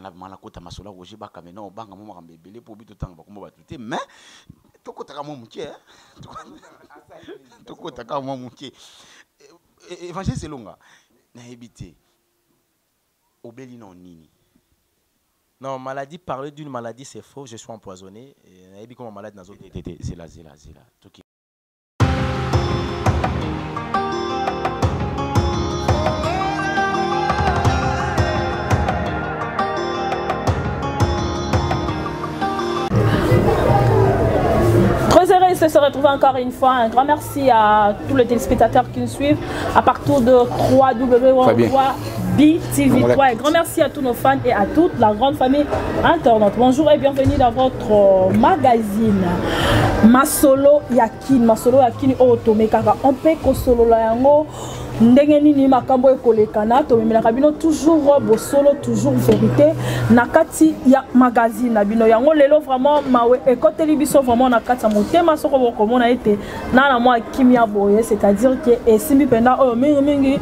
Na vraiment nakota masolo ya Roger Baka mais non obanga mwa makambo ebele mpo obi totanga bakombo bato te mais tokotaka mwa moke eh? Tokotaka mwa moke. Évangéliste Elonga, nayebi te obeli nao nini? Non, maladie, parler d'une maladie, c'est faux. Je suis empoisonné. Nayebi comme malade nazo. Te, te, zela, zela, zela. Toki. Très heureux de se retrouver encore une fois. Un grand merci à tous les téléspectateurs qui nous suivent à partir de 3W3 BTV3. Un grand merci à tous nos fans et à toute la grande famille internaute. Bonjour et bienvenue dans votre magazine Masolo Yakin. Masolo Yakin Otomekaka. On peut kosolola yango ndenge nini makambo ekolekana tomemelaka bino toujours bosolo, toujours vérité na kati ya magazine na bino. Yango lelo vraiment mawe ekoteli biso vraiment na kati ya motema soko bokomona ete na na mwa kimia boye, c'est-à-dire que esimbi mpenza oyo mingi mingi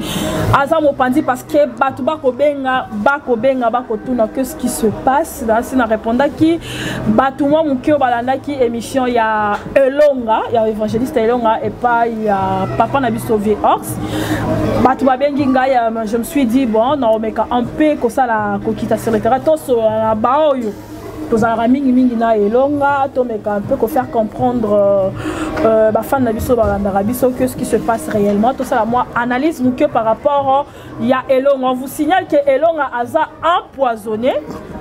aza mopanzi parce que bato bakobenga bakobenga bakotuna que ce qui se passe. Nasi na répondaki bato mwa moke oyo balandaki émission ya Elonga, ya évangéliste Elonga epai ya papa na biso Vieux Ox. Bato babengi ngai, je me suis dit bon, naomeka un peu kosala kokita sur le terrain tosolola na baoyo tozalaka mingimingi na Elonga, tomeka un peu kofaire comprendre bafan na biso balandaka biso que ce qui se passe réellement, tosala mwa analyse moke par rapport ya Elonga. On vous signale que Elonga aza empoisonné,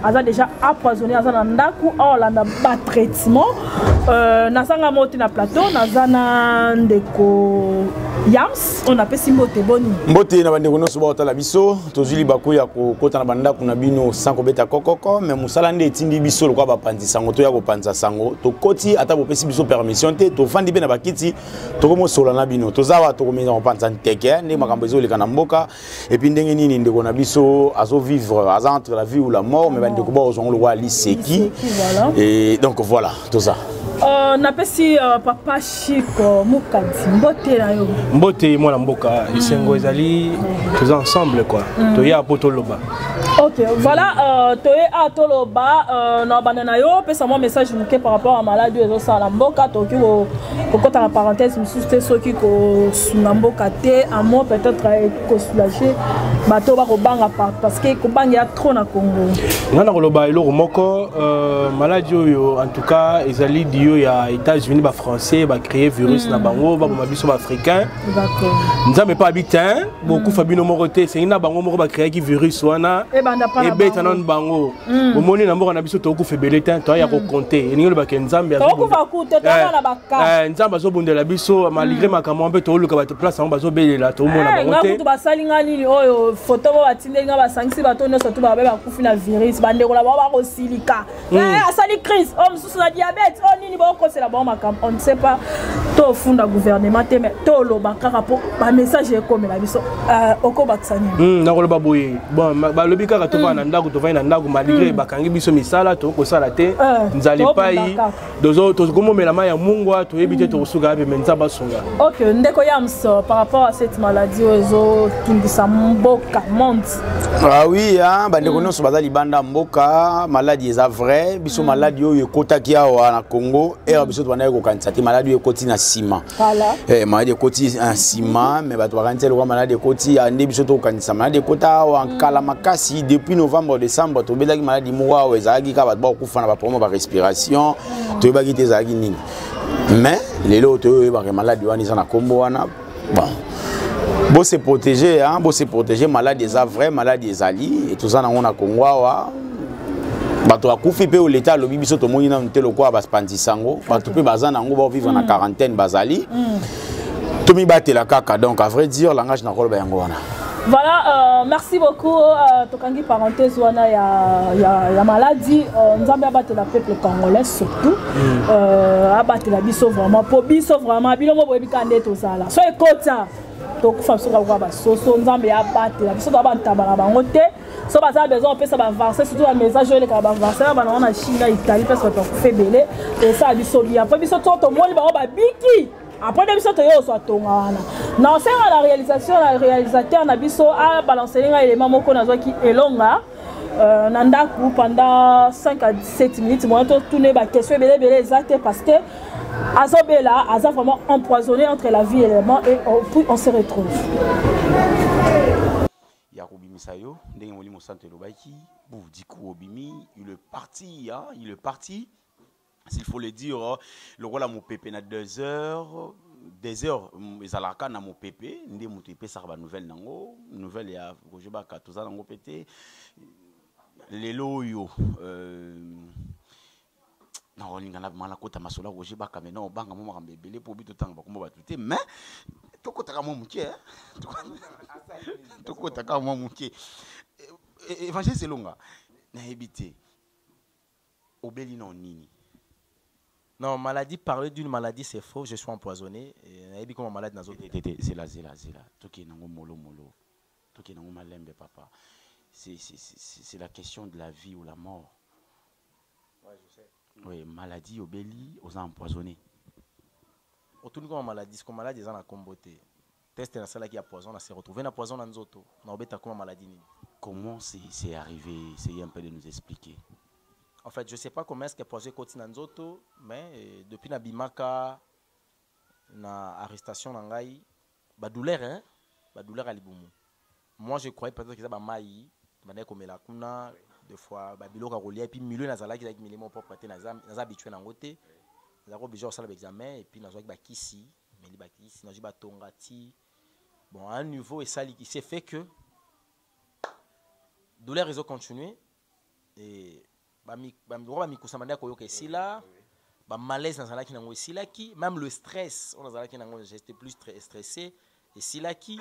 aza déjà empoisonné, aza na ndako aolanda batraitement. Nazanga mbote na plateau, naza na ndeko Yams, on apesi mbote. Boni? Mbote na bandeko nyonso baotala biso. Tozwi libaku ya kokota na bandako na bino sans kobeta kokoko, mais mosala nde etindi biso lokola bapanzi sango toya kopanza sango. Tokoti ata bopesi biso permission te, tofandi mpe na bakiti, tokomosola na bino. Toza awa, tokomeza kopanza nteke nde makambo ezoleka na mboka et puis ndenge nini ndeko na biso azovivre, aza entre la vie ou la mort, mais bandeko baozwango lokola liseki. Et donc voilà, toza. Napesi papa Chic Mukadi mbote na yo. Mbote mwana mboka, esengo ezali, toza ensemble quoi. Toya po toloba. Ok, voilà, toye a toloba na banda na yo, pesa moi message moke par rapport à maladie ezosala mboka. Tokoki kokota na parenthèse mosusu te soki kosunga mboka te, un mot peut-être kosoulager bato bakobanga parce que kobanga ya trop na Congo. Nga na koloba eloko moko, maladie oyo en tout cas ezali dio ya États-Unis, bafrançais bacréer virus na bango, baboma biso baafricain. Nzambe mpe abi te bokufa bino moko te, esengi na bango moko bacréaki virus wana Ebanda pa na ebeta bango. Nano bango. Omoni na mboka na biso tokokufa ebele te, toya kokonte elingi olobake Nzambe Tokokufa ku te, toza na baka. Nzambe azobundela biso malgré makambo mpe toluka bato place yango bazobelela, tomona bango Nga te. Kutu basali nga nini oyo foto mo batindeli nga, basangisi bato nyonso tu babe bakufi na virus, bandeko na bango bakosilika. Asali crise oyo mosusu na diabète oyo nini, bakosela bango makambo. On ne sait pas, tofunda gouvernement te, mais toloba kaka mpo bamessage ekomela biso. Okobakisa nini? Nakoloba boye, bon, balobi kaka tovanda na ndako, tovandi na ndako malgré bakangi biso misala, tokosala te. Nzala Tobunda epai kaka. Tokomomela mai ya mungwa, toyebi te tokosuka wapi, mais Nzambe asunga. Ok, ndeko Yams, par rapport à cette maladie oyo ezotungisa mboka monde. Ah oui, hein, bandeko nyonso baza libanda mboka, maladie eza vrai. Biso maladie oyo ekotaki awa na Congo, ere biso tobandaki kokanisa te maladie oyo ekoti na nsima. Voilà. Eh, maladie ekoti na nsima, mais bato bakanisi lokola maladie ekoti ya nde biso tokokanisa. Maladie ekota awa nkala makasi, depuis novembre, décembre tobelaki maladie moko awa, ezalaki kaka bato bakokufa na baproblème ba respiration, toyebaki te ezalaki nini. Mais lelo toyoyebaka maladie wana eza na nkombo wana. Bon, bo se protéger, hein, bo se protéger. Maladie eza vrai, maladie ezali et toza nango na Congo awa. Bato bakufi mpe oyo leta alobi biso tomoni nanu te lokola bapanzisa yango, bato mpe baza nango baovivre na quarantaine bazali. Tomibatela kaka. Donc à vrai dire, langage nakoloba yango wana. Voilà, merci beaucoup. Tokangi parenthèse wana ya maladie. Nzambe abatela peuple congolais surtout. Abatela biso vraiment. Po biso vraiment, bilongo boyebi ka nde tozala. So ekota, tokufa biso kaka basoso. Nzambe abatela biso, toza bantaba na bango te. So baza besoin opesa bavaccin, surtout bamessage oyo elekaka bavaccin bana wana na Chine, na Italie, mpesi bato bakufa ebele, esala biso bien. Mpo biso to tomoni bango babiki, après nde biso toye ozwa tonga wana. Na osenga na réalisation na réalisateur na biso abalancele ngai élément moko nazwaki Elonga. na ndako pendant 5 à 7 minutes. Moyen totune baquestion ebele ebele eza te parce que azobela, aza vraiment empoisonné entre la vie et la mort, et puis on se retrouve. Ya kobimisa yo ndenge Molimo Santo elobaki bu diku obimi. Il est parti, hein? Il est parti, s'il faut le dire, lokola mopepe na 2 heures, 2 heures ezalaka na mopepe nde moto epesaka banouvelle nango. Nouvelle ya Roger Baka toza nango mpe te lelo oyo. Nakolinga na nakota masolo ya Roger Baka, mais non, obanga mo makambo ebele mpo obi totanga bakombo bato te, mais tokotaka mwa moke, tokotaka mwa moke. Évangéliste Elonga, nayebi te obeli na nini. Non, maladie, parler d'une maladie, c'est faux. Je suis empoisonné. Nayebi comme malade nazo. Te te, zela, zela, zela, tokende nango molo molo, tokende nango malembe, papa. C'est la question de la vie ou la mort. Ouais, je sais. Oui, maladie obeli, oza empoisonné. Otuni comme maladie, ce maladie eza na kombo te. Test nasalaki ya poison, na se retrouver na poison na nzoto. Na obeta comme maladie nini. Comment c'est arrivé? Essayez un peu de nous expliquer. En fait, je sais pas comment est-ce que poison ekoti na nzoto, mais depuis na bimaka na arrestation na ngai, ba douleur, hein, ba douleur à libumu. Moi, je croyais peut-être que eza ba mai bandaki komela kuna deux fois, babiloko ya kolia, et puis milieu nazalaki, ezalaki milieu moko propre te, naza habitué nango te. Nazalaki obligé kosala baexamen et puis nazwaki bakisi, meli bakisi, nazwi batonga ti bon, à un niveau esali, il s'est fait que douleur ezocontinue et lokola bamikusa bandaki koyoka esila, bamalaise nazalaki nango esilaki, même le stress oyo nazalaki nango, j'étais plus très stressé, esilaki,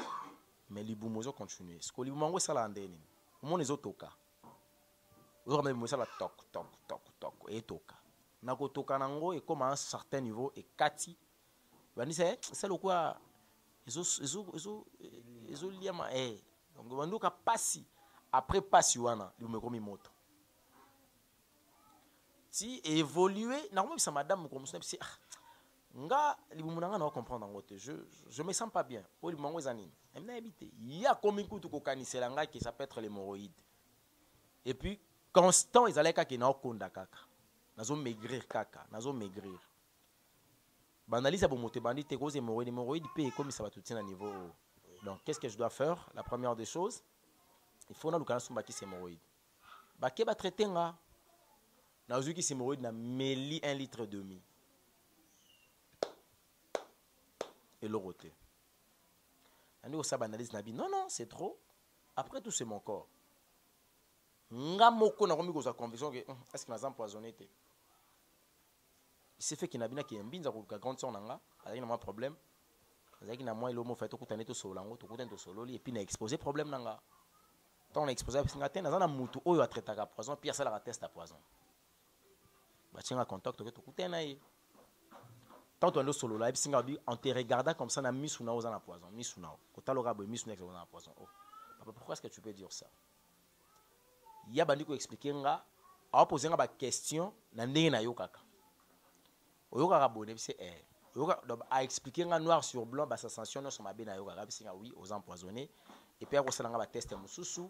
mais libumu ezocontinue. Siko libumu yango esalaka ndenge nini? Omona ezotoka, ozoka libumu esala tok tok tok tok, etoka na kotoka nango, ekóma un certain niveau ekati, bandisa esa lokola ezoliama. Donc bandoka pasi après pasi wana, libumu ekomi moto ti évolue. Nakomobisa madame mokolo mosusu, nabisi: "Ah, nga libumu na nga na comprendre yango te, je me sens pas bien. Oyo libumu yango eza nini?" Emi nayebi te. Ye akomi kutu kokanisela ngai ke ça peut être l'hémorroïde. Et puis constant ezalaki kaka naokonda, kaka nazomaigrir, kaka nazomaigrir. Baanalyse ya bomoto ebandi te koza hémorroïde. Hémorroïde mpe ekomisa bato ntina niveau oyo. Donc qu'est ce que je dois faire? La première des choses, il faut naluka nasomba kisi hémorroïde. Bake batraite nga, nazwi kisi hémorroïde, na meli 1 litre demi, eloko te. Nandi kosala baanalyse na bi: "Non, non, c'est trop. Après tout, c'est mon corps." Nga moko nakomi kozwa conviction ke est ce que naza empoisonné te? Il s'est fait ke nabinaki mbinza koluka grande sœur na nga, azalaki na mwa problème, azalaki na mwa eloko moko, tokutani, tosolola yango, tokutani, tosololi, et puis na exposé problème na nga. Ntango na exposé, apesi nga te, naza na mutu oyo atraitaka poison, puis asalaka test ya poison. Batie nga contact, toke, tokutani na ye. Tant toandi osolola, ayebisi nga abi: "En te regardant comme ça, na misu na yo, oza na poison. Misu na yo, kotala oka boye, misu na oza na poison." "Oh papa, pourquoi est-ce que tu peux dire ça?" Ya bandi koexpliquer nga, aopose nga baquestion na ndenge nayokaka. "Oyokaka boye?" Nayebisi: "Eh." Oyoka, donc aexpliquer nga noir sur blanc basensation nyonso mabe nayokaka. Ayebisi nga: "Oui, oza empoisonné." Et puis akosala nga batest mosusu,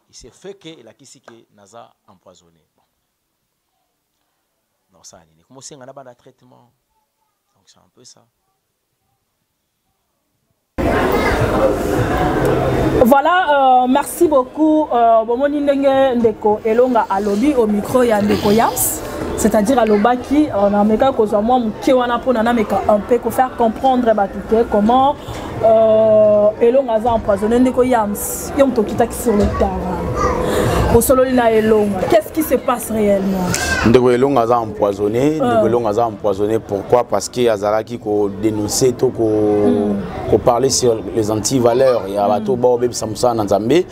il s'est fait que elakisi ke naza empoisonné. Bon, nasala nini? Komosenga na banda traitement. Donc c'est un peu ça. Voilà, merci beaucoup. Bomoni ndenge ndeko Elonga alobi au micro ya ndeko Yams, c'est-à-dire alobaki nameka kozwa mwa moke wana mpona nameka un peu kofaire comprendre bato te comment Elonga aza empoisonné. Ndeko Yams, yo moto okitaki sur le terrain, osololi na Elonga, qu'est-ce qui se passe réellement? Ndeko Elonga aza empoisonné. Ndeko Elonga aza empoisonné, pourquoi? Parce que azalaki kodénoncer to koparler sur les antivaleurs ya bato baobebisa mosala na Nzambe.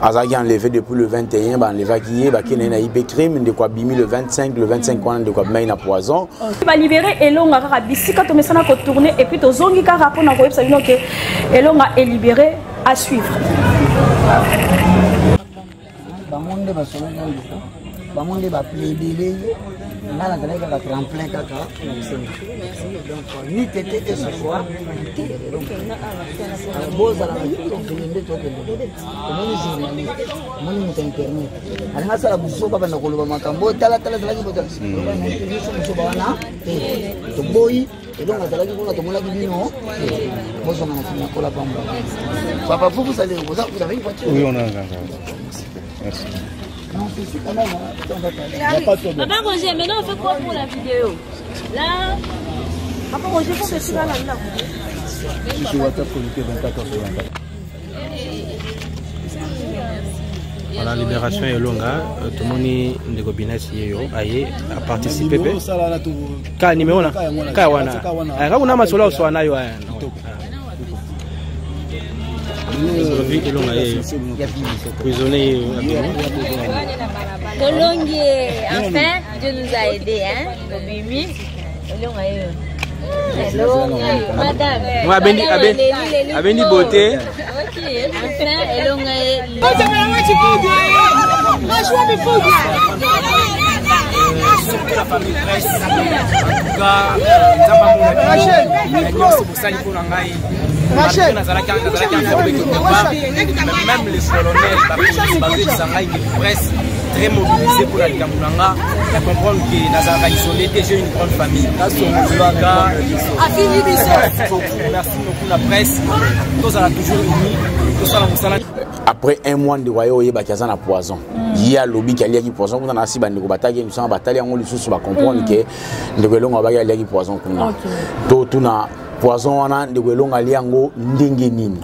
Azalaki enlevé depuis le 21, baenlevaki ye, bakende na IP Crime. Ndeko abimi le 25. Le 25 wana, ndeko abimaki na poison. Balibérer Elonga kaka bisika tomesana kotourner, et puis tozongi kaka mpona koyebisa bino ke Elonga elibéré. À suivre. Bango nde basololi na ndeko, bango nde baplaidele ye. Nga nazalaki kaka tremplin kaka mpona kosenga. Donc ni tete te ce soir. Bozala na tokende nde tokende. Omoni journaliste, omoni moto ya internet. Alingi asala buzoba banda koloba makambo tala tala azalaki bota. Biso buzoba wana te. Toboyi elongo azalaki kuna tomonaki bino bozonga na kimia kola pamba. Papa, vous, vous allez, vous avez une voiture? Oui, on a un. Merci. Non, c'est ici quand même. Hein. On va parler. Papa Roger, maintenant on fait quoi pour la vidéo? Là, Papa Roger, faut que tu vas là. Je suis WhatsApp connecté 24 h sur 24. Voilà, libération elonga tomoni ndeko binasi ye yo aye aparticipe mpe ka nimero na ka wana kaka kuna masolo oswa na yo aya Lovi elonga ye prisonnier ye Tolongi, enfin, Dieu nous a aidés, hein, Tobimi, elonga ye. Madame. Abendi, abendi, abendi beauté. Ok, enfin, elonga ye. Surtout la famille presse en tout cas nzambe amona bino nyonso bosali mpo na ngai. Rachel, nazalaki nazalaki quelque part, même les colonels bapolisi bazoyebisa ngai ke presse très mobilisé pour la likambo na nga ya comprendre que nazalaka isolé te, j'ai une grande famille. Merci beaucoup la presse, tozala toujours unis, tosala mosala. Après un mois, ndeko aye oyebaki aza na poison. Ye alobiki aliaki poison kuna na si bandeko bataki ye misanga batali yango lisusu bacomprendre ke ndeko Elongo abaki aliaki poison kuna. Totuna poison wana, ndeko Elongo alia yango ndenge nini?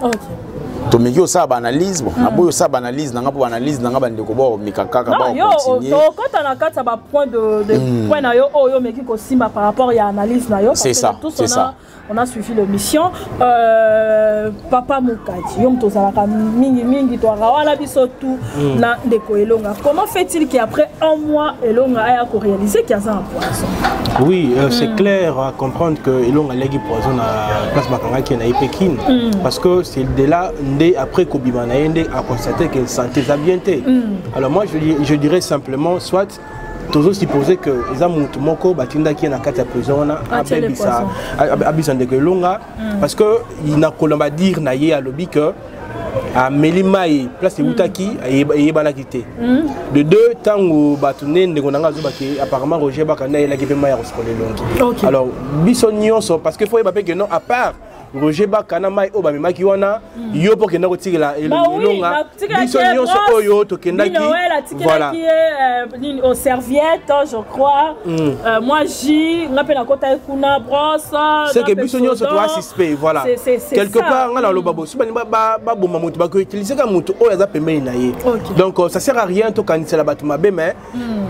Tomeki osala baanalyse, bon, naboyi osala baanalyse na nga mpo baanalyse na nga bandeko baomeka kaka. Baocontinue tokota na kati ya bapoint de point na yo oyo omeki kosimba par rapport ya analyse na yo. C'est ça, c'est ça. On a suivi l'émission. Papa Mukati, yo tozalaka mingi mingi toaka wana biso tout na ndeko Elonga. Comment fait-il qu'après un mois Elonga aya ko réaliser qu'il y a un poison? Oui, c'est clair à comprendre que Elonga aleki poison na place bakangaki na ye Kin, parce que c'est de là nde après kobima na ye nde a constaté que santé eza bien te. Alors moi je dirais simplement, soit tozo supposer que eza motu moko batindaki ye na kati ya prison wana abebisa abisa ndeko Elonga, parce que na kolamba dire na ye alobi que ameli mai, place eutaki eyebanaki te. De deux, ntango bato nde ndeko na nga azobaki, apparemment Roger Bakanda ayelaki mpe mai ya kosukola elongi. Alors biso nyonso, parce que faut yeba mpe ke non, à part Roger Baka na mai oyo bamemaki wana, yo mpo okenda kotikela Elonga, biso nyonso oyo tokendaki. Voilà, au serviette, je crois. Moi j nga mpe nakota ye kuna brosse. C'est que biso nyonso toassiste, voilà, quelque part. Nga naloba bo so balingi baboma moto, bakoutilize ka moto oyo aza pembeni na ye. Donc ça sert à rien tokanisela bato mabe, mais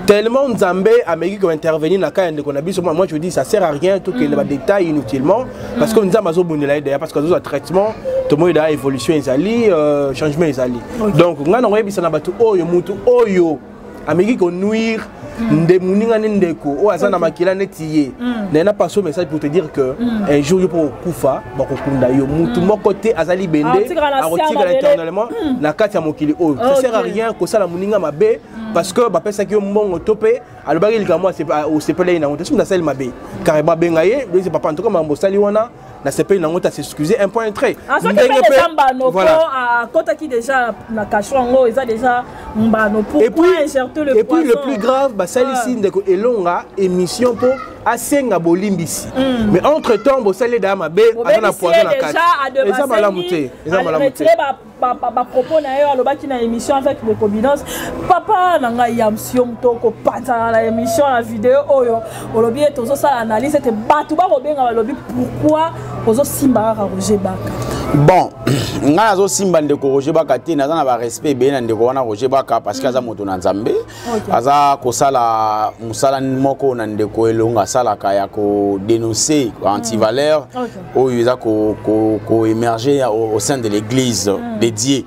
tellement Nzambe ameki kointervenir na cas ya ndeko na biso, moi je dis ça sert à rien tokende badétail inutilement, parce que Nzambe azobundela ye d'ailleurs, parce que azozwa traitement, tomoi da évolution ezali, changement ezali. Donc ngai nakoyebisa na bato oyo, motu oyo ameki konuire nde moninga ne ndeko oyo aza na makila neti ye naye, na passe message pour te dire que un jour yo mpo kokufa, bakokunda yo. Mutu moko te azali bende akotikala éternellement na kati ya mokili oyo. Ça sert à rien kosala moninga mabe parce que bapesaki yo mbongo to mpe alobaki likambo osepelaki nango te. Soki nasali mabe, carrément abenga ye bese: "Papa, en tout cas makambo osali wana, nasepeli nango te." S'excuser, un point trait. Ndenge mpe mbano po akotaki déjà na cachot, yango eza déjà mbano. Pourquoi injecter le? Et puis le plus grave, basalisi ndeko Elonga émission mpo asenga bolimbisi, mais entre temps bosali eda mabe, aza na poison na kati. Eza malamu te, eza malamu te. Bapropos na ye alobaki na émission avec le Cobinance, papa na ngai ya msio moto kopanzana na émission na video oyo olobi ete ozosala analyse ete bato bakobenga balobi: "Pourquoi ozosimba kaka Roger Baka?" Bon, ngai nazosimba ndeko Roger Baka te. Naza na barespect ebele na ndeko wana Roger Baka, parce que aza moto na Nzambe, aza kosala mosala moko na ndeko Elonga asalaka ya kodénoncer antivaleur oyo eza koémerger au sein de l'église dédiée.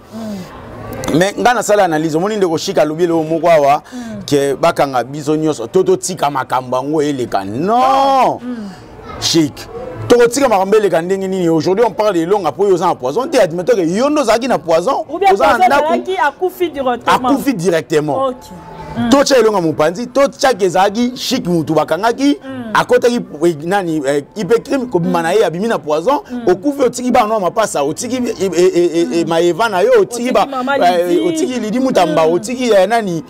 Mais ngai nasala analyse, omoni ndeko Shika alobi eloko moko awa ke bakanga biso nyonso to totika makambo yango eleka. Non, Chik, tokotika makambo eleka ndenge nini? Aujourd'hui on parle Elonga mpo oyo oza na poison te. Admettons ke yo nde ozalaki na poison, oza na ndako, akufi directement. Totya Elonga mopanzi, totyaki ezalaki Chik mutu bakangaki, akotaki nani IP crime, kobima na ye abimi na poison. Okufi, otiki bana mapasa, otiki maeva na yo, otiki otiki Lidi Mutamba, otiki nani,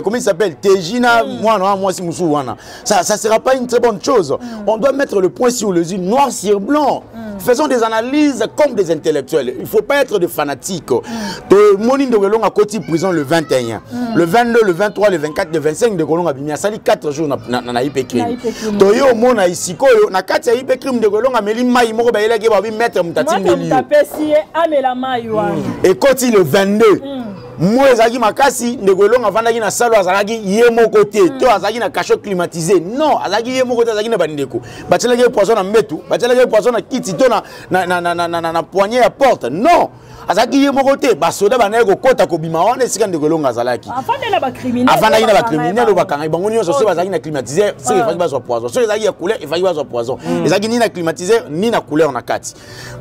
comment il s'appelle, Tejina, mwana wa mwasi mosusu wana. Ça, ça sera pas une très bonne chose. On doit mettre le point sur les i, noir sur blanc. Faisons des analyses comme des intellectuels. Il faut pas être de fanatiques. Tomoni ndeko Elonga akoti prison le 21, le 22, le 23, le 24, le 25, ndeko Elonga abimi, asali 4 jours na IP crime. Toye omona isikoyo na kati ya IP crime, ndeko Elonga ameli mai moko bayelaki, babi maître moto atindeli yo. Apesi ye amela mai wana. Ekoti le 22, moi ezalaki makasi. Ndeko Elonga avandaki na salo, azalaki ye moko te to azalaki na cachot climatisé? Non, azalaki ye moko te, azalaki na bandeko. Batielaki ye poison na mbetu, batielaki ye poison na kiti to na poignée ya porte? Non, azalaki ye moko te. Basoda bandaki kokɔta kobima wana esika ndeko Elonga azalaki. Afandaki na bacriminel oyo bakangaki bango nyonso. Soki bazalaki na climatiseur, soki efaki bazwa poison, soki ezalaki ya couleur, efaki bazwa poison. Ezalaki ni na climatiseur ni na couleur na kati.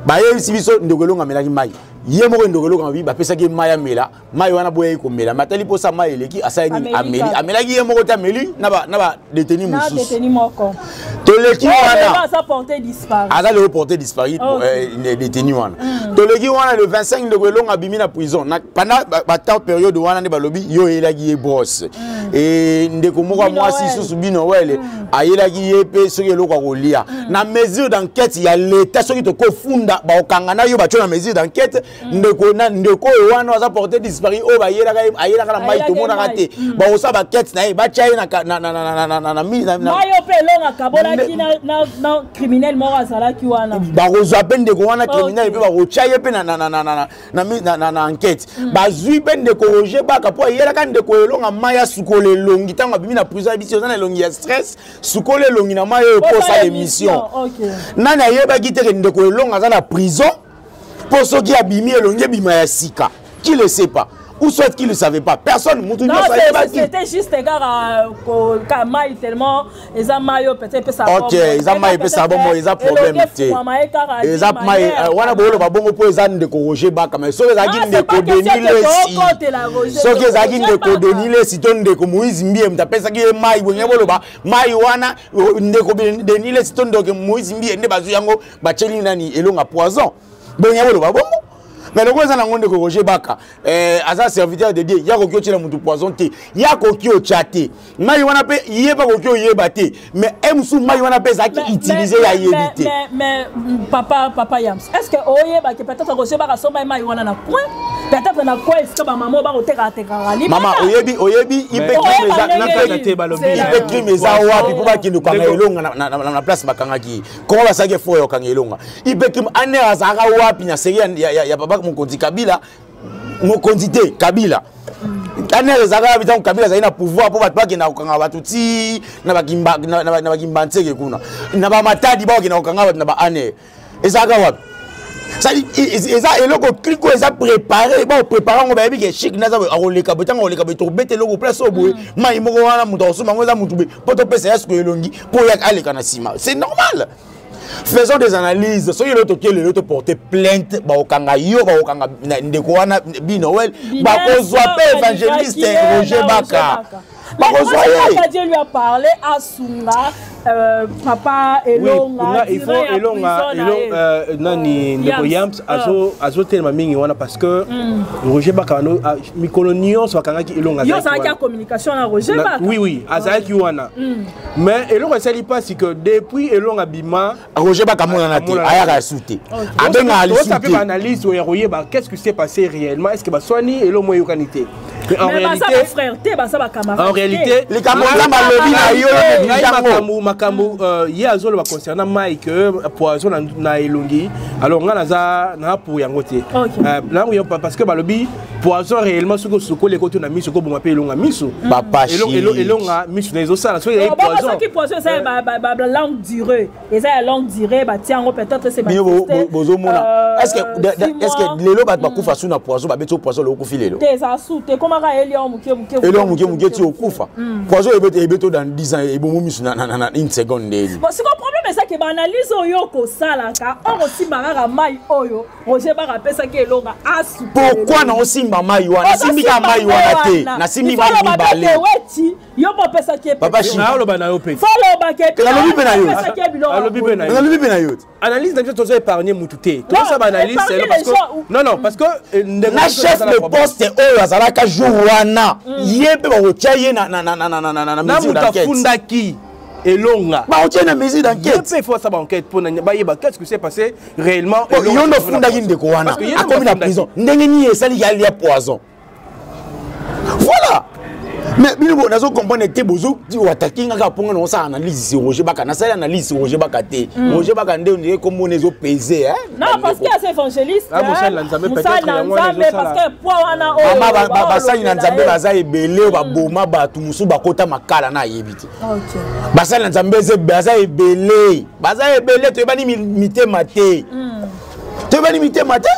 Bayebisi biso ndeko Elonga amelaki mai ye moko. Ndeko Elonga mabi bapesaki ye mai amela, mai wana boyaki komela, me atali mposa mai eleki, asali nini? Ameli. Amelaki ye moko te, ameli na badétenu mosusu. Toleki wana, aza lelo porté disparu, détenu wana. Toleki wana, le 25, ndeko Elonga abimi na prison. Pendant batemps période wana nde balobi yo oyelaki ye brosse e ndeko moko ya mwasi susu bino wele ayelaki ye mpe soki eloko ya kolia. Na mesure d'enquête ya l'État, soki tokofunda, bakokanga na yo, batio na mesure d'enquête. Ndeko na ndeko oyo wana aza porté disparu, oyo bayelaka, ayelaka na mai, tomonaka te. Bakosala baquête na ye, batya ye na yo mpe Elonga akabolaki na criminel moko azalaki wana. Bakozwa mpe ndeko wana criminel mpe bakotya ye mpe na enquête. Bazwi mpe ndeko Roger Baka mpo ayelaka ndeko Elonga mai asukola elongi ntango abimi na prison. Ayebisi oza na elongi ya stress, sukola elongi na mai oyo mpo osala émission. Nani ayebaki te ke ndeko Elonga aza na prison mpo soki abimi, elongi ebima ya sika? Qui le sait pas ou soit qui le savait pas? Personne, mutu nyonso ayebaki. C'était juste kaka mai, tellement eza mai oyo peut-être epesa. Ok, eza mai epesa bongo, eza problème te. Eza mai wana boyoloba bongo mpo eza ndeko Roger Baka. Mais soki ezalaki ndeko Denis Lesi, soki ezalaki ndeko Denis Lesi to ndeko Moïse Mbie moto apesaki ye mai, bonge boloba mai wana ndeko Denis Lesi to ndeko Moïse Mbie nde bazwi yango, batieli nani, Elonga poison, bonge boloba bongo. Mais lokola eza nango ndeko Roger Baka, aza serviteur de Dieu, ya koki otiela motu poison te, ya koki otya te mai wana mpe ye mpe akoki oyeba te. Mais e mosusu mai wana mpe ezalaki utilisé, ya yebi te. Mais papa Yams, est ce que oyebaki peut-être Roger Baka asomba mai wana na coin, peut-être na coin esika bamama bakotekatekaka? Mama, oyebi IP crime eza wapi mpo bakende kokanga Elonga na place bakangaki ye? Kongo basalaki effort ya kokanga Elonga. IP crime aner azalaka wapi na série ya papa mokonzi Kabila? Mokonzi te, Kabila. ANR ezalaka wapi ntango Kabila azali na pouvoir mpo bato bakenda kokanga bato ti na bakimbanseke kuna na bamatadi? Bakokenda kokanga bato na ba ANR ezalaka wapi? Eza eloko kliko eza préparé, baoprépare yango, bayebi ke Chik naza akoleka boye, ntango akoleka boye, tokobeta eloko place oyo boye, mai moko wana moto akosomba yango eza motu boye mpo topesa ya siko elongi mpo aleka na nsima. C'est normal. Faisons des analyses. Soki lelo tokie, lelo toporte plainte, bakokanga yo, bakokanga ndeko wana Binoel, bakozwa mpe évangéliste Roger Baka, bakozwa ye. Dieu lui a parlé, asunga papa Elonga. Oui, il faut Elonga, nani, ndeko Yams azotelema mingi wana parce que Roger Baka, mikolo nyonso bakangaki Elonga. Yo azalaki ya communication na Roger Baka? Oui, azalaki wana. Mais eloko esali mpasi que depuis Elonga bima, Roger Baka amonana te, ayaka su te, abengaka lisu te. Baanalyse oyo ya koyeba qu'est-ce qui s'est passé réellement, est ce que baswani, eloko mo eyokani te. Mais en réalité, frère te, baza bacamarade. En réalité, likambo Nzambe alobi na yo. Makambo makambo ye azoloba concernant Mike, poison na elongi, alors nga naza na pour yango te nango, parce que balobi poison réellement, soki osukoli, ekoti na miso, koboma mpe Elonga miso. Elonga miso na ezosala soki ezali poison. Soki poison eza ya longue durée, eza ya longue durée, batia yango peut-être c'est Bino bozomona, est ce que lelo bato bakufa su na poison? Babeti o poison, okufi lelo? Te, eza su te, ekomaka eli yango moke moke. Eli yango moke moke ti okufa. Poison ebeti dans 10 ans, ebomo miso na une seconde ndeni. Bon, siko problème. Problème eza ke baanalyse oyo okosalaka or osimba kaka mai oyo Roger Baka apesaki Elonga asu. Pourquoi na osimba mai wana? Nasimbi kaka mai wana te. Nasimbi mai mibale. Weti yo mpo opesaki ye. Papa Chic. Aloba na yo pe. Foloba ke. Nalobi pe na yo. Opesaki ye biloko. Alobi pe na yo. Nalobi pe na yo. Analyse na biso tozo épargner mutu te. Tozo ba analyse c'est parce que non non parce que na chef de poste oyo azalaka jour wana ye mpe bakotia ye na na na na na na na mesure d'enquête. Afundaki Elonga. Bakotia na mesure d'enquête. Ye mpe faut asala enquête mpo na bayeba qu'est-ce qui s'est passé réellement. Yo nde ofundaki ndeko wana akomi na prison ndenge nini esaliki alia poison. Voilà. Mais bino nazo comprendre te bozo wataki nga kaka mponga naosala analyse sur Roger Baka nasali analyse sur Roger Baka te. Roger Baka nde ondire kombo na ezo peser hein. Non parce que aza évangéliste. Ah mosali na Nzambe peut-être yango wana ezosala. Parce que poids wana oyo. Mama basali na Nzambe baza ebele oyo baboma bato mosusu bakota makala na ayebi te. Basali na Nzambe baza ebele baza ebele toyebani mitema te. Toyebani mitema te.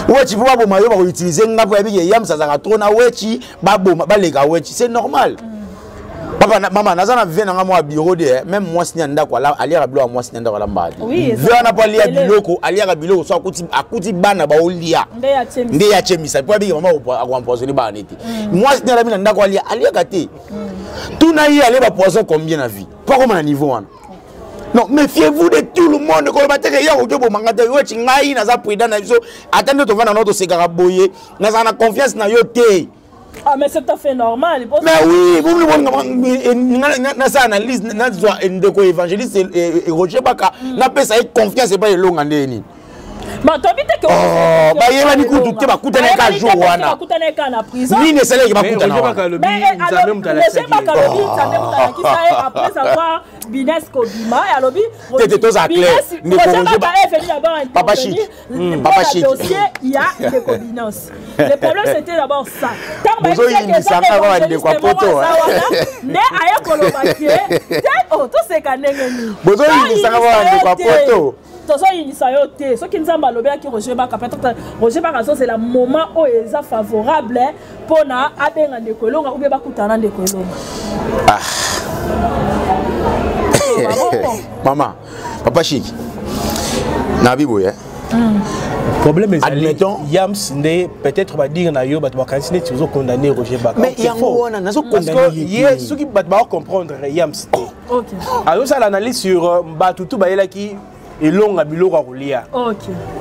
Wechi mpo baboma yo bakoutilize nga mpo yabi ke yams azalaka trop na wechi baboma baleka wechi c'est normal. Papa na, mama naza na vie na nga mwa bureau de même mwasi na ndako aliaka biloko ya mwasi na ndako alambaka te vie wana mpo alia biloko aliaka biloko so akuti, akuti bana baolia nde ya chemisa mpo abiki mama akoempoisonne bana nete mwasi na alami na ndako alia aliaka te. Tuna ye alie bapoison combien na vie mpo akoma na niveau wana. Non, méfiez-vous de tout le monde. Koloba te ke ya ojo bomanga te wechi ngai naza prudent na biso ata nde tovanda na tosekaka boye nazala na confiance na yo te. Ah, mais c'est tout à fait normal. Mais oui, vous me nasa analyse nazwa ndeko évangéliste Roger Baka napesa ye confiance epai Elonga nde nini. Bato Oh, bayebani kutu te bakutana ka jour wana bakutana ka na prison nini esalaki bakutana wana. Roger Baka alobi Nzambe moto alakisa ye après avoir Bines kobima alobi Te, te, toza clair. Ndeko Roger Roger Baka est venu d'abord Papa Chic. intervenir Papa pour Chic. le dossier ya ndeko Binance. Le problème, c'était d'abord ça. Tant Bozoyindisa kaka bandeko ya poto, nde aye koloba ke te oh toseka ndenge nini. Bozoyindisa kaka bandeko ya poto. Tozoyinisa yo te soki Nzambe alobelaki Roger Baka peut-être Roger Baka azozela moment oyo eza favorable mpona abenga ndeko Elonga ou bien bakutana na ndeko Elonga. Mama, Papa Chic nabi boye. Problème ezali Admettons. Yams nde peut-être badire na yo bato bakanisi neti ozokondamne Roger Baka. Mais C'est yango faux. wana Parce nazokondamne que ye soki bato bakocomprendre Yams te azosala analyse sur bato tu bayelaki Elonga biloko ya kolia.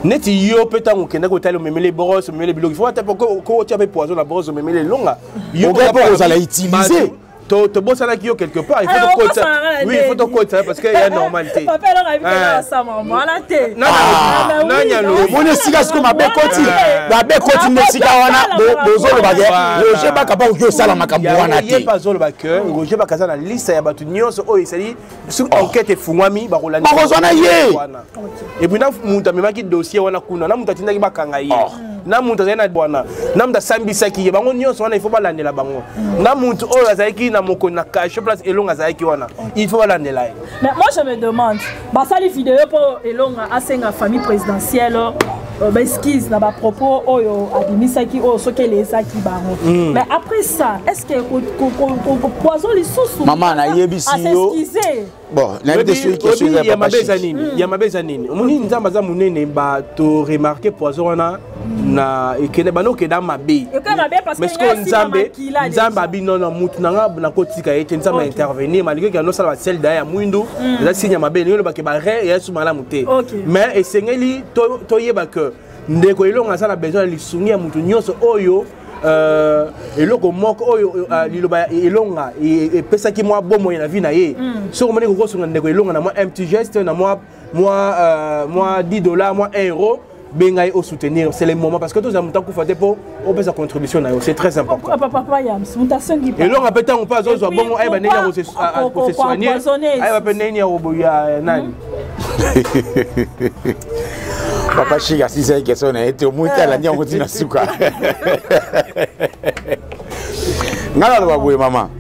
Neti yo mpe ntango okendaki otali omemeli brosse omemeli biloko ifo ata kotia mpe poison na brosse omemeli Elonga. Yo Okoki mpe kozala utiliser. Tobosanaki yo quelque part il faut Alors, tokotisa okosala na oui il faut ndeni. tokotisa parce que ya normal te. Papa Elonga ayebi Eh. kaka asama mwana te. Nani Ah, alobi? mais oui, Nani alobi? Omoni esika sikoyo mabe koti mabe koti nde esika wana bozoloba ke Roger Baka mpo okoki osala makambo wana ye te. mpe azoloba ke Roger Baka aza na liste ya bato nyonso oyo esali soki enquête efungwami bakolanda Bakozwa na ye. wana. Et puis na moto amemaki dossier wana kuna na moto atindaki bakanga ye na moto azali na wana na moto asambisaki ye bango nyonso wana il faut balandela bango na moto oyo azalaki na mokoni na cachot place Elonga azalaki wana il faut balandela ye. Mais moi je me demande, basali vidéo pour Elonga asenga famille présidentielle baexcuse na bapropos oyo abimisaki oyo soki elezaki bango. Mais après ça, est-ce que poison lisusu Mama, nayebisi yo. as'excuse? Bon, nayebi te soki question eza Oyebi ya ya Papa mabe eza Chic. nini ya mabe eza nini omoni Nzambe aza monene bato remarke poison wana na ekende bana okenda mabe. Ekende mabe parce que Mais sikoyo ngai nsima Nzambe makila Nzambe déjà. abi nono mutu na nga nakotika ye te Nzambe intervenir malgré ke anosala basele daya ya mwindu eza signe ya mabe ndenge olobake bare eya su malamu te. Mais esengeli toyeba ke ndeko Elonga aza na besoin ya lisungi ya mutu nyonso oyo eloko moko oyo liloba ya Elonga epesaki mwa bomoi na vie na ye. Soki omoni kokosunga ndeko Elonga na mwa un petit geste na mwa 10 $ mwa 1 euro benga ye osoutenir c'est le moment parce que tozala moto akufa te mpo opesa contribution na yo c'est très important. Papa, papa Yams, moto asengi pa. Elonga mpe ntango mpe azozwa Et puis, bongo ayeba ndenge ya pourquoi kose soigner koempoisonner? Ayeba mpe ndenge ya ya nani. Papa Chic asisaki question na ye te omoi te alandi yango ntina suka. Ngai naloba boye mama.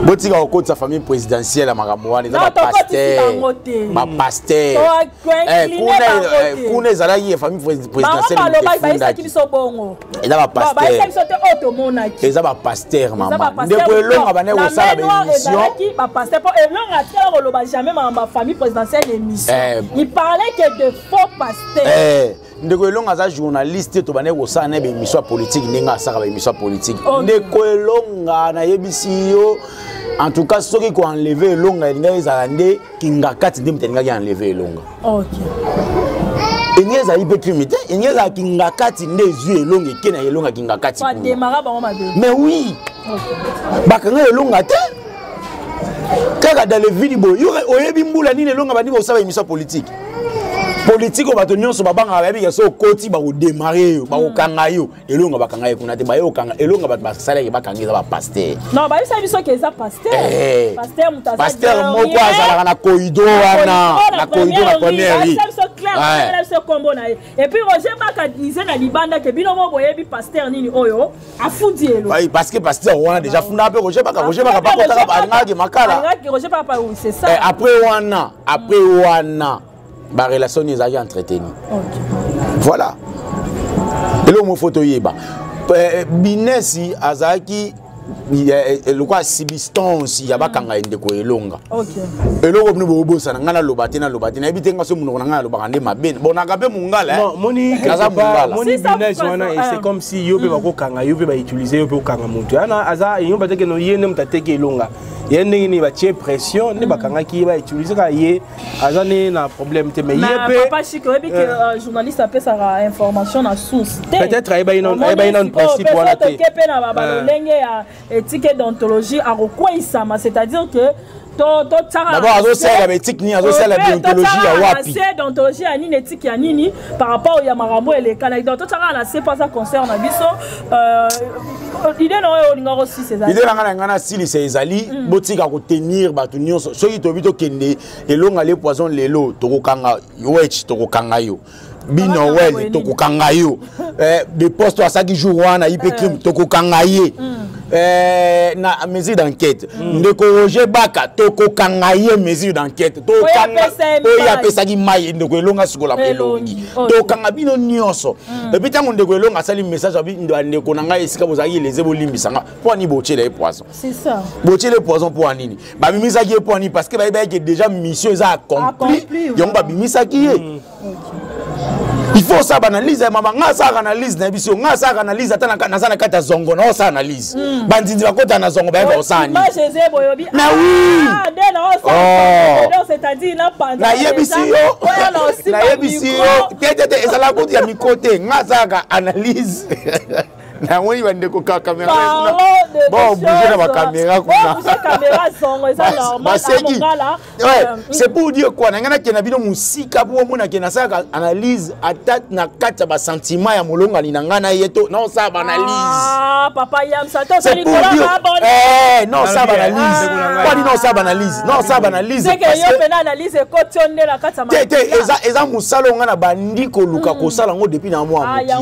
Botika kokotisa famille présidentielle ya makambo wana, eza bapasteur, bapasteur kuna ezalaki ya famille présidentielle. Bayebisaki biso bongo. Eza bapasteur, eza bapasteur. Mama, ndeko Elonga bandaki kosala baémission. Bapasteur, po Elonga atikala koloba jamais makambo ya famille présidentielle émission. Il parlait que de faux pasteurs. Ndeko Elonga aza journaliste, tobandaki kosala na baémission ya politique ndenge asalaka baémission ya politique. Ndeko Elonga, nayebisi yo, en tout cas soki koenlever Elonga elingaki ezala nde Kingakati nde moto alingaki enlever Elonga. Elingi ezali mpe crime te, elingi ezala Kingakati nde ezwi Elonga, eke na Elonga Kingakati. Mais oui, bakanga Elonga te kaka dans le vide boye. Yo oyebi mbula nini Elonga bandi kosala émission politique? Politique oyo bato nyonso babangaka, bayebi ke so okoti bakodémarrer yo, bakokanga yo. Elonga bakanga ye kuna te, baye kokanga Elonga, bato basalaki bakanga eza bapasteur. Non, bayebisa biso ke eza pasteur. Pasteur moto aza Pasteur moko azalaka na koido wana, na koido na première rue. Biso clair, biso kombo na ye. Et puis Roger Baka disait na libanda ke bino mo boyebi pasteur nini oyo afundi elo. Oui, parce que pasteur wana déjà funda mpe Roger Baka. Roger Baka bakotaka, alingaki makala. Alingaki Roger Baka, oui, c'est ça. Après wana, après wana barelation nini ezalaki entretenu? Voilà eloko mo fo toyeba. Binesi azalaki lokola substance ya bakanga ye ndeko Elonga. Eloko bino bobosana, ngai naloba te, naloba te, nayebi te. Nga so monoko na ngai nalobaka nde mabe, bonaka mpe mongala. Naza mongala. Moni business wana, c'est comme si yo mpe bakokanga yo mpe, bautiliser yo mpe okanga motu wana aza yo bateke no ye nde moto ateki Elonga. Ye ndenge nini batie pression nde bakangaki ye, bautiliser kaka ye, aza ne na problème te, mais ye mpe Papa Chik, oyebi ke journaliste apesaka information na source te. Peut-être ayebaki nano principe wana te. Toke mpe na balolenge ya éthique déontologie, akokweyisama, c'est-à-dire que D'abord azosalela baéthique nini? Azosalela déontologie ya wapi? Déontologie ya nini? Éthique ya nini par rapport ya makambo elekanaki? Donc totiaka na se mpo aza concert na biso. Idée na oyo olinga kosisa ezali? Idée na ngai, na ngai nasilisa ezali: botika kotenir bato nyonso. Soki toyebi tokende Elonga le poison lelo, tokokanga wech, tokokanga yo binoel, tokokanga yo de poste asalaki jour wana ye mpe crime, tokokanga ye na mesure d'enquête. Ndeko Roger Baka, tokokanga ye mesure d'enquête oyo apesaki mai ndeko Elonga sikola elongi, tokanga bino nyonso. Et puis ntango ndeko Elonga asali message abi: "Ndeko na ngai, esika bozalaki lese, bolimbisanga." Mpo ani botiela ye poison? Botiela ye poison mpo anini? Babimisaki ye mpo ani? Parce que bayebaki déjà mission eza accompli, yango babimisaki ye. Il faut osala baanalyse ya mama. Nga asalaka analyse na biso, nga asalaka analyse ata naza na kati ya zongo, na osala analyse. Bandindi bakota na zongo, bayeba kosala nini. Mais oui, nayebisi yo, nayebisi yo te, te, te, ezalaka kutu ya micro te. Nga asalaka analyse, namoni bandeko ka caméra, bon, bouge na bacaméra kuna, baseki. C'est pour dire quoi? Na ngai nakende na bino mosika mpo omonake nasalaka analyse ata na kati ya basentiment ya molongani na ngai na ye to naosala baanalyse. Non, osala baanalyse kwani? Non, osala baanalyse, non, osala baanalyse te te. Eza mosala oyo ngai na bandi koluka kosala yango depuis na mwa mokie.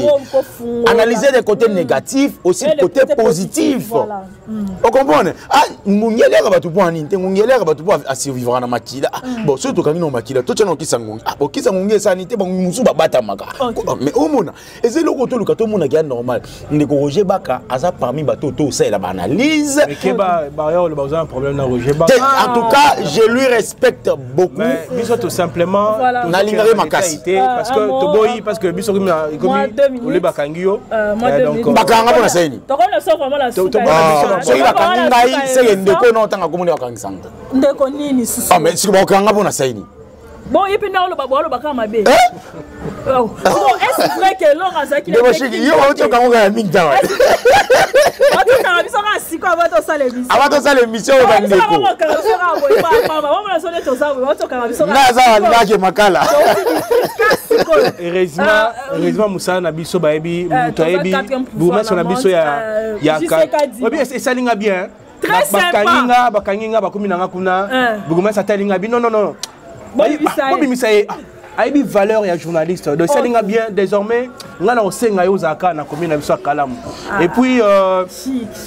Analyser des côtés négatifs aussi, côté positif. Ocomprendre? Ah, ngungi eliaka bato mpo anini te? Ngungi eliaka bato mpo asurvivra na makila. Bon, soki tokangi na makila, totya na okisa ngungi. Okisa ngungi esani te, bangungi mosusu babatamaka. Mais omona eza eloko toluka, tomonaki ya normal. Ndeko Roger Baka aza parmi bato oyo tosalela baanalyse. En tout cas, je lui respecte beaucoup. Biso tout simplement nalingaki makasi. Parce que toboyi, parce que biso komi ole bakangi yo. Bakanga mpona seni. Soki bakangi ngai, seke ndeko na otanga komoni bakangisanga. Ndeko nini susu? Mais soki bakokanga mpona saini. Bon, ye mpe nde oloba, oloba kaka mabe. Bon, est-ce vrai que Elonga azalaki Yo otokango kaka mingi tawa. Otokanga biso kaka siko avant tosala émission. Avant tosala émission oyo, bandeko, nga aza walingaki makala. Heureusement, heureusement mosala na biso bayebi, moto ayebi bourgmestre na biso ya esalinga bien. Bakangi nga, bakangi nga, bakomi na nga kuna, bourgmestre atali nga bi: "Non, non, non, bobimisa ye, ayebi valeur ya journaliste." Donc esalinga bien désormais. Ngai na kosenga yo ozalaka na commune na biso ya Kalamu. Et puis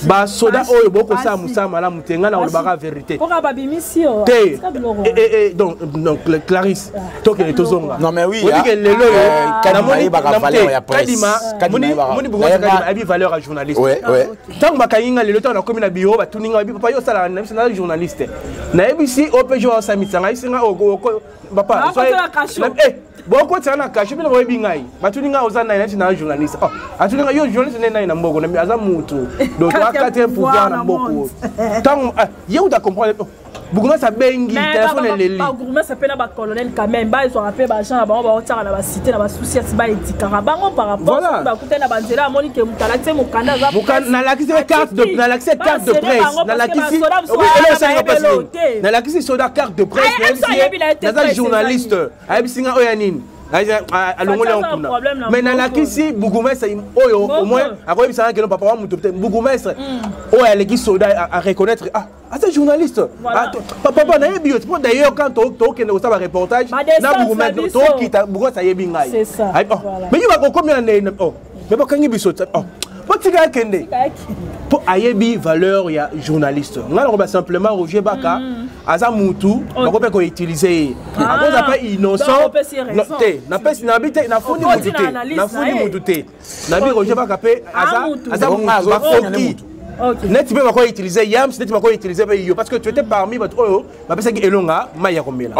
basoda oyo bokosala mosala malamu te, ngai na kolobaka vérité te. Donc Clarisse, tokende tozonga. Non mais oui, oyebike lelo oyo namoni Kadima, moni Kadima ayebi valeur ya journaliste. Ntango bakangi nga lelo, ntango nakomi na bureau, batuni nga, babi: "Papa, yo osalaka na biso?" Naza journaliste. Nayebisi OPG osamisa ngai, ayebisi nga: "Papa, bokotisa na cachot." Bino boyebi ngai. Batuni ngai: "Oza nani?" Nati: "Na journaliste." Oh, atuni ngai: "Yo journaliste nde nani na mboko?" Aza mutu, donc toa quatrième pouvoir na mboko. Ntango ye uta comprendre, bourgmestre abengi telefone, eleli. Bourgmestre mpe na bacolonel quand même bazwaka mpe baagent na bango, baotiaka na bacité na basusiati, baédikaka bango par rapport bakutani na banzela, amoni ke moto alakisi mokanda. Aza nalakisi carte de, nalakisi carte de presse, nalakisi, nalakisi soda carte de presse, naza journaliste. Ayebisi nga: "Oyo ya nini?" Alongoli yango kuna. Mais nalakisi bourgmestre oyo, au moins akoyebisanga keno papa wa moto te. Bourgmestre oyo aleki soda a reconnaître: "Ah, aza journaliste, papa, nayebi yo." Po d'ailleurs quand tokende kosala bareportage na bourgmestre, tokita, bourgmestre ayebi ngai. Mais yo bakokomi na ndenge, mais bakangi biso, botika akende, mpo ayebi valeur ya journaliste. Ngai nakoba simplement, Roger Baka aza mutu bako mpe koutiliser ye, akoza mpe innocent te. Napesi nabi te, nafundi mutu te, nafundi mutu te. Nabi Roger Baka mpe aza mutu bakoki neti mpe bako utiliser Yams, neti bako utiliser mpe yo, parce que tu étais parmi bato oyo bapesaki Elonga mai ya komela,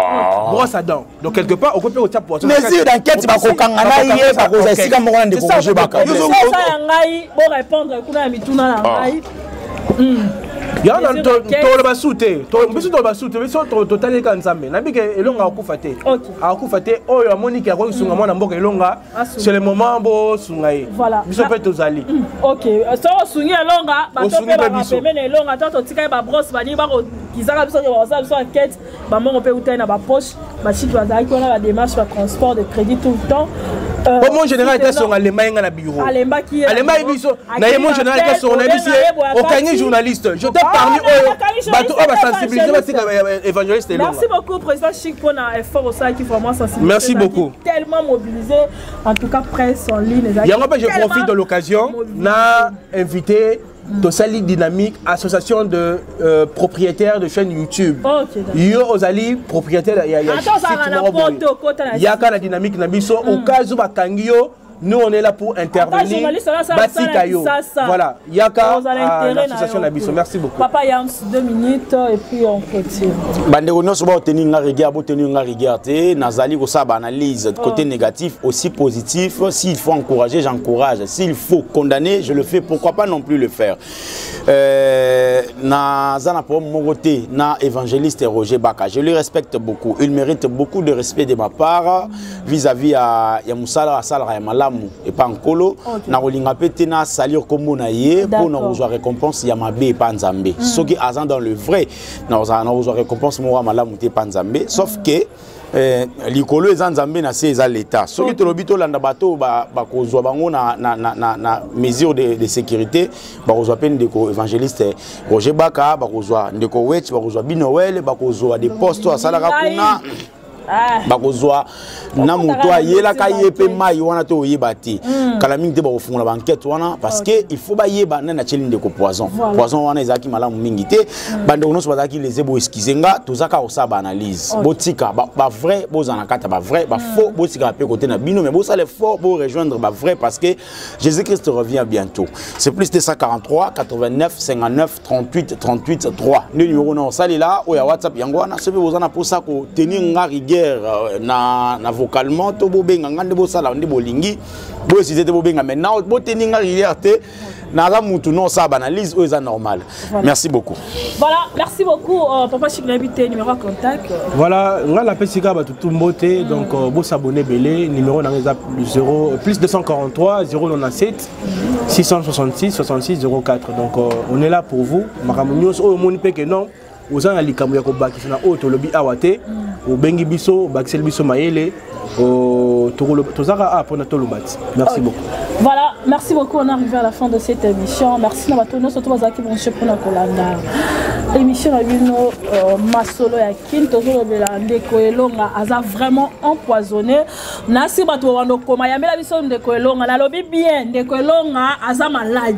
brosse à dents. Donc quelque part okoki mpe kotia poisson. Mesure d'enquête, bakokanga na ye, bakozwa esika moko na ndeko Roger Baka. Ya ngai, borépondre kuna ya mituna na ngai. Yango toloba su te, biso toloba su te, biso totaleli Nzambe. Nayebi ke Elonga akufa te, akufa te. Oyo amoniki akoki sunga mwana mboka Elonga, c'est le moment bosunga ye. Biso mpe tozali. Ok, so osungi Elonga, bato mpe bakapembe na Elonga to totika ye babrosse banini, bakokizaka biso ke bakosala biso enquête, bambongo mpe utai na bapoche bachiki bazalaki wana, badémarche, batransport de crédit tout le temps. Po mon général ete songa alemba ye nga na bureau, alembaki. Alembaki biso na ye. Mon général ete songa, nayebisi ye: "Okangi journaliste." J'étais parmi oyo bato oyo basensibiliser batika évangéliste Elonga. Merci beaucoup, président Chic, mpona effort osalaki, vraiment sensibilisé. Merci beaucoup. Tellement mobilisé, en tout cas presse en ligne. Yango mpe je profite de l'occasion na invité. Tosali dynamique association de propriétaires de chaîne YouTube. Yo ozali propriétaire ya site moko boye, yaka na dynamique na biso. Au cas où bakangi yo, nous on est là pour intervenir. Batika yo, voilà, yaka à l'association na biso. Merci beaucoup. Papa Yams, 2 minutes et puis on clôture. Bandeko nyonso baoteni nga rigueur, boteni nga rigueur te. Nazali kosala baanalyse côté négatif aussi positif. S'il faut encourager, j'encourage. S'il faut condamner, je le fais. Pourquoi pas non plus le faire? Naza na problème moko te na évangéliste Roger Baka. Je lui respecte beaucoup, il mérite beaucoup de respect de ma part vis-à-vis ya mosala asalaka ya malamu epa Nkolo. Nakolinga mpe te nasalir kombo na ye mpo na kozwa récompense ya mabe epa Nzambe. Soki aza dans le vrai, nakozala nakozwa récompense moko ya malamu te epa Nzambe. Sauf que likolo eza Nzambe, na se eza l'État. Soki tolobi tolanda bato bakozwa bango na mesure de sécurité, bakozwa mpe ndeko évangéliste Roger Baka, bakozwa ndeko Wech, bakozwa Binoel, bakozwa des postes oyo asalaka kuna, bakozwa na moto ayelaka ye mpe mai wana to oyeba te. Kala mingi te bakofungola baenquête wana, parce que il faut bayeba nani atieli ndeko poison. Poison wana ezalaki malamu mingi te. Bandeko nyonso bazalaki lese, boexcuser nga, toza kaka kosala baanalyse. Botika bavrai, bozala na kati ya bavrai, bafaux botikaka mpe kote na bino, mais bosala effort borejoindre bavrai, parce que Jésus Christ revient bientôt. C'est plus 243 89 59 38 38 3 nde numéro na osalela oyo ya WhatsApp. Yango wana, soki boza na mposa kotenir nga rigueur na vocalement to bobenga nga, nde bosala nde bolingi, boesite te, bobenga maintenant, boteni nga rigueur te. Naza mutu no osala baanalyse oyo eza normal. Merci beaucoup. Voilà, merci beaucoup, papa Chic. Nayebi te numéro ya contact. Voilà, nga napesi kaka bato tu mbote. Donc bosabone ebele. Numéro nanga eza 0 plus 243 097 666 66 04. Donc on est là pour vous. Makambo nyonso oyo omoni mpe ke non, oza na likambo ya kobakisa na oyo tolobi awa te, obengi biso, obakiseli biso mayele. Tozaka awa mpona toloba ti. Merci beaucoup. Voilà. Merci beaucoup, on est arrivé à la fin de cette émission. Merci na bato nyonso to bazalaki branché mpona kolanda émission na bino masolo ya kin. Tozolobela ndeko Elonga, aza vraiment empoisonné. Nasi bato babanda okoma yambela biso ndeko Elonga. Nalobi bien, ndeko Elonga aza malade,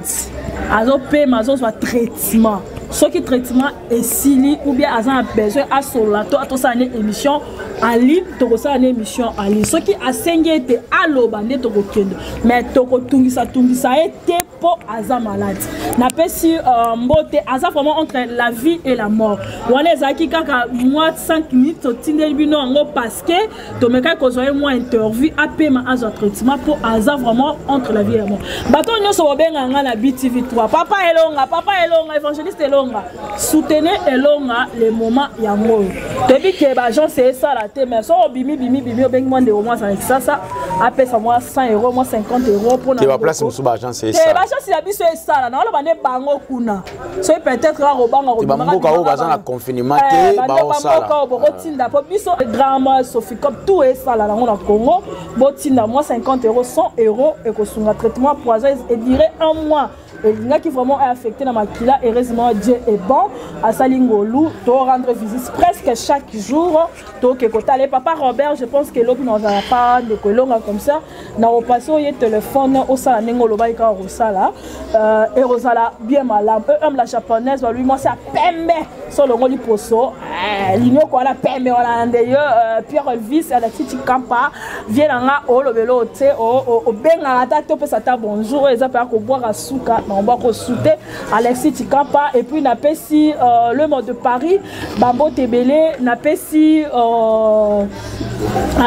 azopema, azozwa traitement. Soki traitement esili ou bien aza na besoin asolola to atosala ne émission en ligne, tokosala ne émission en ligne. Soki asengi ete aloba nde tokokende, mais tokotungisa-tungisa ye te mpo aza malade. Napesi mbote, aza vraiment entre la vie et la mort. Wana ezalaki kaka mwa 5 minutes totindeli bino yango parce que tomekaki kozwa ye mwa interview, apema, azwa traitement mpo aza vraiment entre la vie et la mort. Bato nyonso bobenga nga na BTV 3, papa Elonga, papa Elonga, évangéliste Elonga, soutenez Elonga. Le moment yango oyo toyebi ke baagence esala te, mais so obimi bimi bimi, obengi mwa ndeko mwa azala Kisasa, apesa mwa 100 euro, mwa 50 euro mpona te baplace mosusu baagence te. Esala. Baagence na biso esala, naoloba nde bango kuna soki peut-être kaka kobanga. Te, bamboka oyo baza na confinement te, baosala. Bamboka oyo bokotinda mpo biso drame Soficop tout esala nango na Congo. Botinda mwa 50 euro, 100 euro, ekosunga traitement. Poison edire un mois, elingaki vraiment affecté na makila. Heureusement, Dieu est bon, asali ngolu. To rendre visite presque chaque jour, toke kotala papa Robert. Je pense que lobi nazala pa ndeko Elonga, comme ça na kopasi oye téléphone, osala ndenge olobaki kaka kosala, ekozala bien malamu. Homme la japonaise balobi mwasi ya pembe so olongoli poso linyoko wana pembe wana nde yo. Pierre Elvis Alexis Chikampa vie na nga, olobela o te, obengaka ata te, opesa ata bonjour. Oyo eza mpenza kobwaka suka na kobwaka osu te, Alexis Chikampa. Et puis napesi le mot de Paris, bambote ebele. Napesi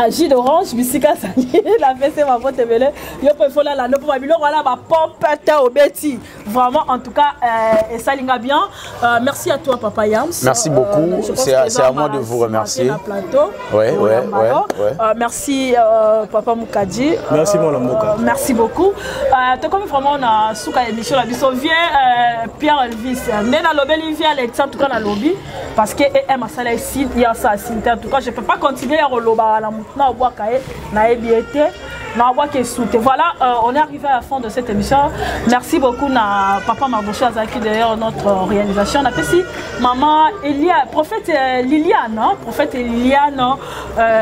jus d'orange bisika azali, napesi bambote ebele. Yo mpo ifo nalanda mpo babiloko wana bapompe te obeti vraiment. En tout cas, esalinga bien. Merci à toi, papa Yams. Merci beaucoup. C'est à moi de vous remercier. Plateau. Ouais. Merci papa Mukadi. Merci, mon Mboka. Merci beaucoup. Tokomi vraiment na suka émission na biso. Viens Pierre Elvis. Nde nalobeli vieux Alex, en tout cas nalobi parce que em asala esi ya sa sinte. En tout cas, je peux pas continuer ya koloba na mutu na obwaka ye, nayebi ye te, na te. Voilà, on est arrivé à la fin de cette émission. Merci beaucoup na papa Mardoché azalaki derrière notre réalisation. Napesi maman Elia, prophète Liliane, hein, prophète Liliane,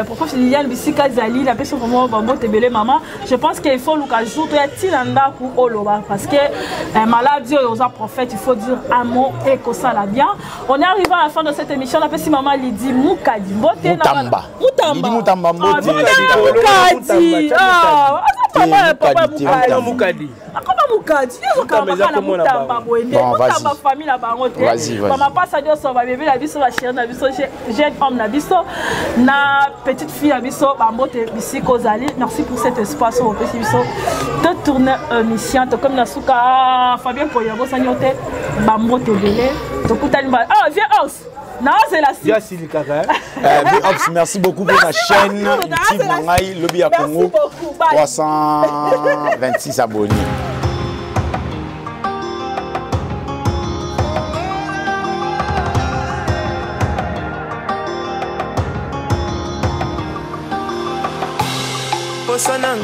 prophète Liliane bisika zali, napesi vraiment bambote ebele maman. Je pense qu'il faut luka jour toya ntina ndako oloba parce que maladie oyo oza prophète, il faut dire un mot et kosala bien. On est arrivé à la fin de cette émission. Napesi maman Lydie Mukadi mbote. Mutamba. Mutamba. Lydie Mutamba, mbote. Mukadi. Ah, papa Mukadi. Akoma Mukadi, nyonso na Mutamba boye nde Mutamba famille na bango te. Bamapasa nyonso, babebe na biso, bachéri na biso, jeune homme na biso na petite fille na biso, bambote bisika ozali. Merci pour cet espace oyo opesi biso totourne émission. Tokomi na suka. Fabien Poya, bosani yo te, bambote ebele. Tokutani. Ah, vieux Ox, naozela. Silikaka. Ops, merci beaucoup pour la chaîne YouTube na ngai, Lobi ya Congo, 326 abonnés. Posa.